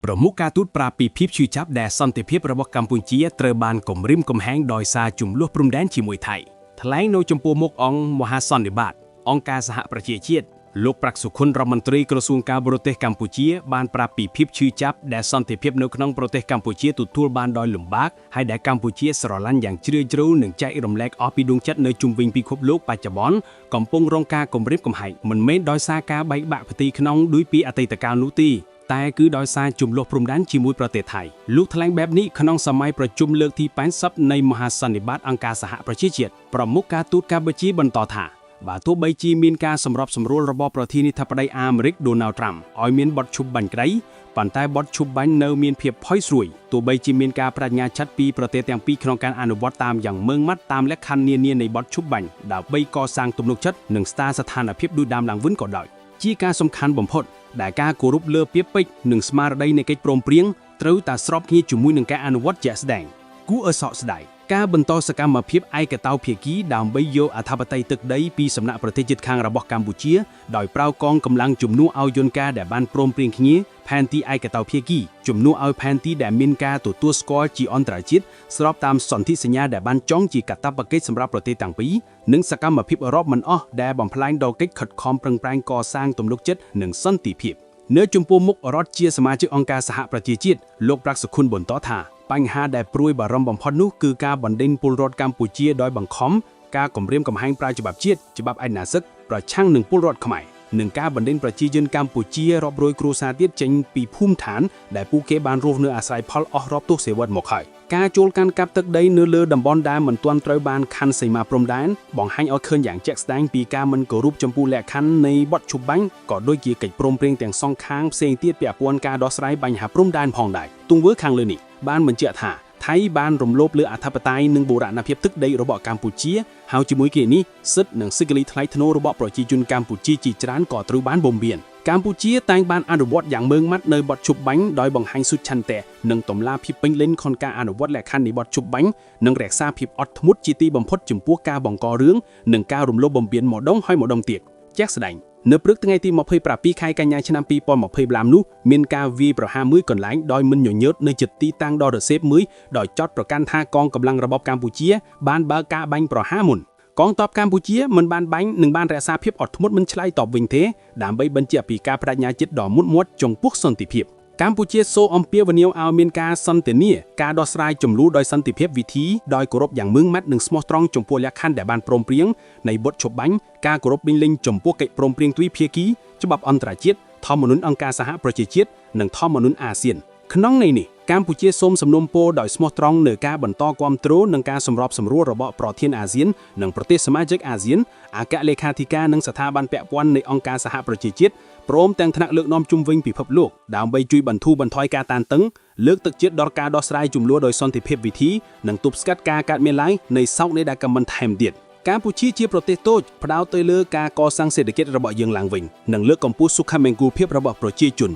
ប្រមុខការទូតប្រាប់ពីភាពឈឺចាប់ដែលសន្តិភាពរបស់កម្ពុជាត្រូវបានគំរាមកំហែងដោយសារជម្លោះព្រំដែនជាមួយថៃថ្លែងនៅចំពោះមុខអង្គមហាសន្និបាតអង្គការសហប្រជាជាតិលោកប្រាក់សុខុនរដ្ឋមន្ត្រីក្រសួងការបរទេសកម្ពុជាបានប្រាប់ពីភាពឈឺចាប់ដែលសន្តិភាពនៅក្នុងប្រទេសកម្ពុជាទទួលបានដោយលំបាកហើយដែលកម្ពុជាស្រឡាញ់យ៉ាងជ្រាលជ្រៅនិងចែករំលែកអស់ពីដួងចិត្តនៅជុំវិញពិភពលោកបច្ចុប្បន្នកំពុងរងការគំរាមកំហែងមិនមែនដោយសារការបែកបាក់ផ្ទៃក្នុងដូចពីអតីតកាលនោះទេតែគឺដោយសារជម្លោះព្រំដែនជាមួយប្រទេសថៃលោកថ្លែងបែបនេះក្នុងសម័យប្រជុំលើកទី80នៃមហាសន្និបាតអង្គការសហប្រជាជាតិប្រមុខការទូតកម្ពុជាបន្តថា បើទោះបីជាមានការសម្របសម្រួលរបស់ប្រធានាធិបតីអាមេរិកដូណាល់ត្រាំឲ្យមានបទឈប់បាញ់ក្តីប៉ុន្តែបទឈប់បាញ់នៅមានភាពផុយស្រួយទោះបីជាមានការបដិញ្ញាឆាត់ពីប្រទេសទាំងពីរក្នុងការអនុវត្តតាមយ៉ាងម៉ឺងម៉ាត់តាមលក្ខខណ្ឌនានានៃបទឈប់បាញ់ដើម្បីកសាងទំនុកចិត្តនិងស្ដារស្ថានភាពដូចដើមឡើងវិញក៏ដោយជាការសំខាន់បំផុតដែលការគោរពលើពាក្យពេចន៍និងស្មារតីនៃកិច្ចព្រមព្រៀងត្រូវតែស្របគ្នាជាមួយនឹងការអនុវត្តជាក់ស្ដែងគួរឲ្យសោកស្ដាយការបន្តសកម្មភាពឯកតោភាគីដើម្បីយកអធិបតេយ្យទឹកដីពីសំណាក់ប្រទេសជិតខាងរបស់កម្ពុជាដោយប្រើកងកម្លាំងជំនួសឲ្យយន្តការដែលបានព្រមព្រៀងគ្នាផែនទីឯកតោភាគីជំនួសឲ្យផែនទីដែលមានការទទួលស្គាល់ជាអន្តរជាតិស្របតាមសន្ធិសញ្ញាដែលបានចងជាកាតព្វកិច្ចសម្រាប់ប្រទេសទាំងពីរនិងសកម្មភាពរាប់មិនអស់ដែលបំផ្លាញដល់កិច្ចខិតខំប្រឹងប្រែងកសាងទំនុកចិត្តនិងសន្តិភាពនៅចំពោះមុខរដ្ឋជាសមាជិកអង្គការសហប្រជាជាតិលោកប្រាក់សុខុនបន្តថាបញ្ហាដែលព្រួយបារម្ភបំផុតនោះគឺការបណ្ដេញពលរដ្ឋកម្ពុជាដោយបង្ខំការគំរាមកំហែងប្រើច្បាប់ជាតិច្បាប់ឯកណាសិកប្រឆាំងនឹងពលរដ្ឋខ្មែរនិងការបណ្ដេញប្រជាជនកម្ពុជារាប់រយគ្រួសារទៀតចេញពីភូមិឋានដែលពួកគេបានរស់នៅអាស្រ័យផលអស់រាប់ទសវត្សរ៍មកហើយការជួលកាន់កាប់ទឹកដីនៅលើតំបន់ដែលមិនទាន់ត្រូវបានខណ្ឌសីមាព្រំដែនបង្ហាញឲ្យឃើញយ៉ាងជាក់ស្ដែងពីការមិនគោរពចំពោះលក្ខខណ្ឌនៃបទឈប់បាញ់ក៏ដូចជាកិច្ចព្រមព្រៀងទាំងសងខាងផ្សេងទៀតពាក់ព័ន្ធការដោះស្រាយបញ្ហាព្រំដែនផងដែរទង្វើខាងលើនេះបានបញ្ជាក់ថាថៃបានរំលោភលើអធិបតេយ្យនិងបូរណភាពទឹកដីរបស់កម្ពុជាហើយជាមួយគ្នានេះសិទ្ធិនិងសេចក្តីថ្លៃថ្នូររបស់ប្រជាជនកម្ពុជាជាច្រើនក៏ត្រូវបានបំពានកម្ពុជាតែងបានអនុវត្តយ៉ាងម៉ឺងម៉ាត់នៅបទឈប់បាញ់ដោយបង្ហាញសុឆន្ទៈនិងតម្លាភាពពេញលេញក្នុងការអនុវត្តលក្ខខណ្ឌនៃបទឈប់បាញ់និងរក្សាភាពអត់ធ្មត់ជាទីបំផុតចំពោះការបង្ករឿងនិងការរំលោភបំពានម្ដងហើយម្ដងទៀតជាក់ស្ដែងនៅព្រឹកថ្ងៃទី27ខែកញ្ញាឆ្នាំ2025នោះមានការវាយប្រហារមួយកន្លែងដោយមិនញញើតនៅជិតទីតាំងដ៏រសើបមួយដោយចោទប្រកាន់ថាកងកម្លាំងរបបកម្ពុជាបានបើកការបាញ់ប្រហារមុនកងទ័ពកម្ពុជាមិនបានបាញ់និងបានរក្សាភាពអត់ធ្មត់មិនឆ្លើយតបវិញទេដើម្បីបញ្ជាក់ពីការបដិញ្ញាចិត្តដ៏មុតមាំចំពោះសន្តិភាពកម្ពុជាសូមអំពាវនាវឲ្យមានការសន្ទនាការដោះស្រាយជម្លោះដោយសន្តិភាពវិធីដោយគោរពយ៉ាងម៉ឺងម៉ាត់និងស្មោះត្រង់ចំពោះលក្ខខណ្ឌដែលបានព្រមព្រៀងនៃបទឈប់បាញ់ការគោរពពេញលេញចំពោះកិច្ចព្រមព្រៀងទ្វេភាគីច្បាប់អន្តរជាតិធម្មនុញ្ញអង្គការសហប្រជាជាតិនិងធម្មនុញ្ញអាស៊ានក្នុងន័យនេះកម្ពុជាសូមសំណូមពរដោយស្មោះត្រង់នៅការបន្តគាំទ្រនិងការសម្របសម្រួលរបស់ប្រធានអាស៊ាននិងប្រទេសសមាជិកអាស៊ានអគ្គលេខាធិការនិងស្ថាប័នពាក់ព័ន្ធនៃអង្គការសហប្រជាជាតិព្រមទាំងថ្នាក់លើកនាំជុំវិញពិភពលោកដើម្បីជួយបន្ធូរបន្ថយការតានតឹងលើកទឹកចិត្តដល់ការដោះស្រាយជម្លោះដោយសន្តិភាពវិធីនិងទប់ស្កាត់ការកើតមានឡើងនៃសោកនាដកម្មបន្ថែមទៀតកម្ពុជាជាប្រទេសតូចផ្ដោតទៅលើការកសាងសេដ្ឋកិច្ចរបស់យើងឡើងវិញនិងលើកកម្ពស់សុខមង្គលភាពរបស់ប្រជាជន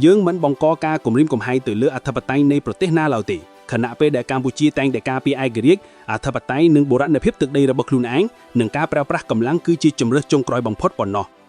យើងមិនបង្កការគំរាមកំហែងទៅលើអធិបតេយ្យនៃប្រទេសណាឡើយទេខណៈពេលដែលកម្ពុជាតែងតែការពារឯករាជ្យអធិបតេយ្យនិងបូរណភាពទឹកដីរបស់ខ្លួនឯងនិងការប្រើប្រាស់កម្លាំងគឺជាជម្រើសចុងក្រោយបំផុតប៉ុណ្ណោះ។